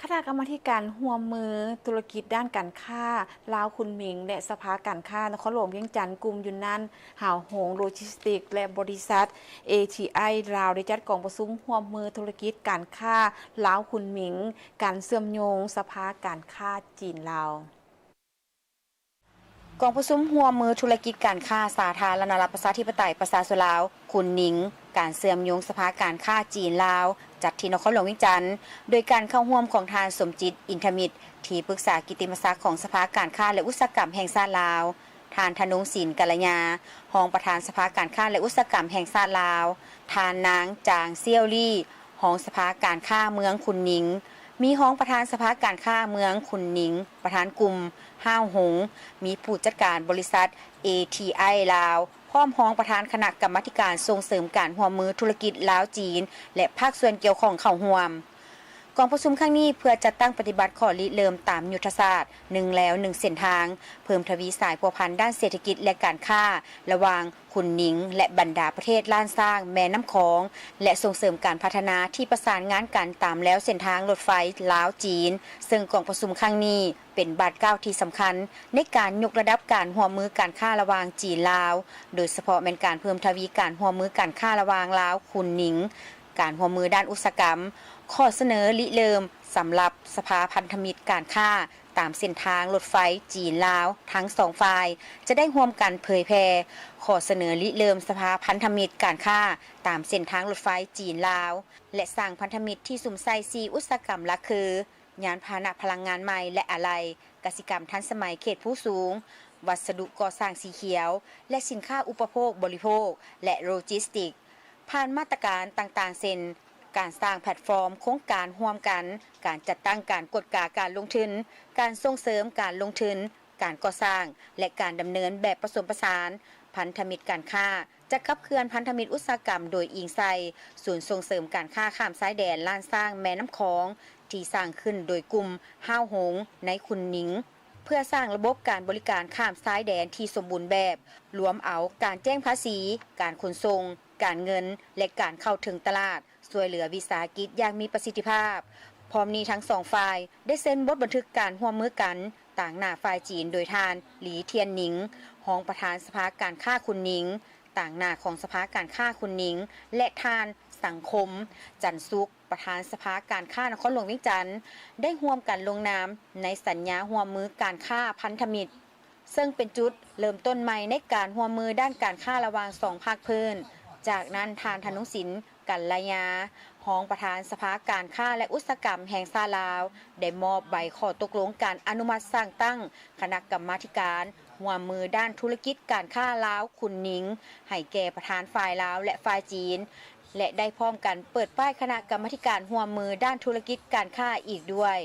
ຄະນະກຳມາທິການຮ່ວມມືທຸລະກິດດ້ານການຄ້າລາວຄຸນໝິງ ແລະ ສະພາການຄ້ານະຄອນຫຼວງວຽງຈັນ ກຸ່ມຢູນນານ ຮາວຫົງໂລຈິສຕິກ ແລະ ບໍລິສັດ ເອທີໄອ ລາວ ໄດ້ຈັດກອງປະຊຸມຮ່ວມມືທຸລະກິດການຄ້າລາວຄຸນໝິງ ການເຊື່ອມໂຍງສະພາການຄ້າຈີນລາວ. ກອງປະຊຸມຮ່ວມມືທຸລະກິດການຄ້າສາທາລະນະລັດປະຊາທິປະໄຕປະຊາຊົນລາວ ຄຸນໜິງ ການເຊື່ອມໂຍງສະພາການຄ້າຈີນລາວ ຈັດທີ່ນະຄອນຫຼວງວຽງຈັນ ໂດຍການເຂົ້າຮ່ວມຂອງທ່ານ ສົມຈິດ ອິນທະມິດ ທີ່ປຶກສາກິດຕິມະສັກຂອງສະພາການຄ້າ ແລະ ອຸດສາຫະກຳແຫ່ງຊາດລາວ, ທ່ານ ທະນົງສິນ ກັນລະຍາ ຮອງປະທານສະພາການຄ້າ ແລະ ອຸດສາຫະກຳແຫ່ງຊາດລາວ, ທ່ານ ນາງ ຈາງ ຊຽວລີ ຮອງສະພາການຄ້າເມືອງຄຸນໜິງ, ມີຮອງປະທານສະພາການຄ້າເມືອງຄຸນໜິງ, ປະທານກຸ່ມ ຮາວຫົງ, ມີຜູ້ຈັດການບໍລິສັດ ເອທີໄອ ລາວ, ພ້ອມຮອງປະທານຄະນະກຳມາທິການສົ່ງເສີມການຮ່ວມມືທຸລະກິດລາວ-ຈີນ ແລະ ພາກສ່ວນກ່ຽວຂ້ອງເຂົ້າຮ່ວມ. ກອງປະຊຸມຄັ້ງນີ້ເພື່ອຈັດຕັ້ງປະຕິບັດຂໍ້ລິເລີ່ມຕາມຍຸດທະສາດ ໜຶ່ງແລວໜຶ່ງເສັ້ນທາງ, ເພີ່ມທະວີສາຍພົວພັນດ້ານເສດຖະກິດ ແລະ ການຄ້າລະຫວ່າງ ຄຸນໜິງ ແລະ ບັນດາປະເທດລ້ານຊ້າງແມ່ນ້ຳຂອງ ແລະ ສົ່ງເສີມການພັດທະນາທີ່ປະສານງານກັນຕາມແລວເສັ້ນທາງລົດໄຟລາວ-ຈີນ, ເຊິ່ງກອງປະຊຸມຄັ້ງນີ້ເປັນບາດກ້າວທີ່ສຳຄັນໃນການຍົກລະດັບການຮ່ວມມືການຄ້າລະຫວ່າງຈີນ-ລາວ, ໂດຍສະເພາະແມ່ນການເພີ່ມທະວີການຮ່ວມມືການຄ້າລະຫວ່າງລາວ-ຄຸນໜິງ, ການຮ່ວມມືດ້ານອຸດສາຫະກຳ, ຂໍ້ສະເໜີລິເລີ່ມສຳລັບສະພາພັນທະມິດການຄ້າ ຕາມເສັ້ນທາງລົດໄຟຈີນ-ລາວ ທັງສອງຝ່າຍຈະໄດ້ຮ່ວມກັນເຜີຍແຜ່ຂໍ້ສະເໜີລິເລີ່ມສະພາພັນທະມິດການຄ້າຕາມເສັ້ນທາງລົດໄຟຈີນ-ລາວ ແລະ ສ້າງພັນທະມິດທີ່ສຸມໃສ່ສີ່ອຸດສາຫະກຳຫຼັກຄື ຍານພາຫະນະພະລັງງານໃໝ່ ແລະ ອາໄຫຼ່, ກະສິກຳທັນສະໄໝເຂດພູສູງ, ວັດສະດຸກໍ່ສ້າງສີຂຽວ ແລະ ສິນຄ້າອຸປະໂພກບໍລິໂພກ ແລະ ໂລຈິສຕິກ. ຜ່ານມາດຕະການຕ່າງໆ ເຊັ່ນ ການສ້າງແພລດຟອມໂຄງການຮ່ວມກັນ, ການຈັດຕັ້ງການກວດກາການລົງທຶນ, ການສົ່ງເສີມການລົງທຶນ, ການກໍ່ສ້າງ ແລະ ການດຳເນີນແບບປະສົມປະສານພັນທະມິດການຄ້າ ຈະຂັບເຄື່ອນພັນທະມິດອຸດສາຫະກຳໂດຍອີງໃສ່ສູນສົ່ງເສີມການຄ້າຂ້າມຊາຍແດນລ້ານຊ້າງແມ່ນ້ຳຂອງ ທີ່ສ້າງຂຶ້ນໂດຍກຸ່ມ ຮາວຫົງ ໃນຄຸນໜິງ ເພື່ອສ້າງລະບົບການບໍລິການຂ້າມຊາຍແດນທີ່ສົມບູນແບບ, ລວມເອົາການແຈ້ງພາສີ, ການຂົນສົ່ງ, ການເງິນ ແລະ ການເຂົ້າເຖິງຕະຫຼາດ, ຊ່ວຍເຫຼືອວິສາຫະກິດຢ່າງມີປະສິດທິພາບ. ພ້ອມນີ້ທັງສອງຝ່າຍໄດ້ເຊັນບົດບັນທຶກການຮ່ວມມືກັນ ຕາງໜ້າຝ່າຍຈີນໂດຍທ່ານ ຫຼີ ທຽນໜິງ ຮອງປະທານສະພາການຄ້າຄຸນໜິງ, ຕາງໜ້າຂອງສະພາການຄ້າຄຸນໜິງ ແລະ ທ່ານ ສັງຄົມ ຈັນສຸກ ປະທານສະພາການຄ້ານະຄອນຫຼວງວຽງຈັນ ໄດ້ຮ່ວມກັນລົງນາມໃນສັນຍາຮ່ວມມືການຄ້າພັນທະມິດ ເຊິ່ງເປັນຈຸດເລີ່ມຕົ້ນໃໝ່ໃນການຮ່ວມມືດ້ານການຄ້າລະຫວ່າງສອງພາກພື້ນ. ຈາກນັ້ນ ທ່ານ ທະນົງສິນ ກັນລະຍາ ຮອງປະທານສະພາການຄ້າ ແລະ ອຸດສາຫະກຳແຫ່ງຊາດລາວ ໄດ້ມອບໃບຂໍ້ຕົກລົງການອະນຸມັດສ້າງຕັ້ງຄະນະກຳມາທິການຮ່ວມມືດ້ານທຸລະກິດການຄ້າລາວ-ຄຸນໜິງ ໃຫ້ແກ່ປະທານຝ່າຍລາວ ແລະ ຝ່າຍຈີນ ແລະ ໄດ້ພ້ອມກັນເປີດປ້າຍຄະນະກຳມາທິການຮ່ວມມືດ້ານທຸລະກິດການຄ້າອີກດ້ວຍ.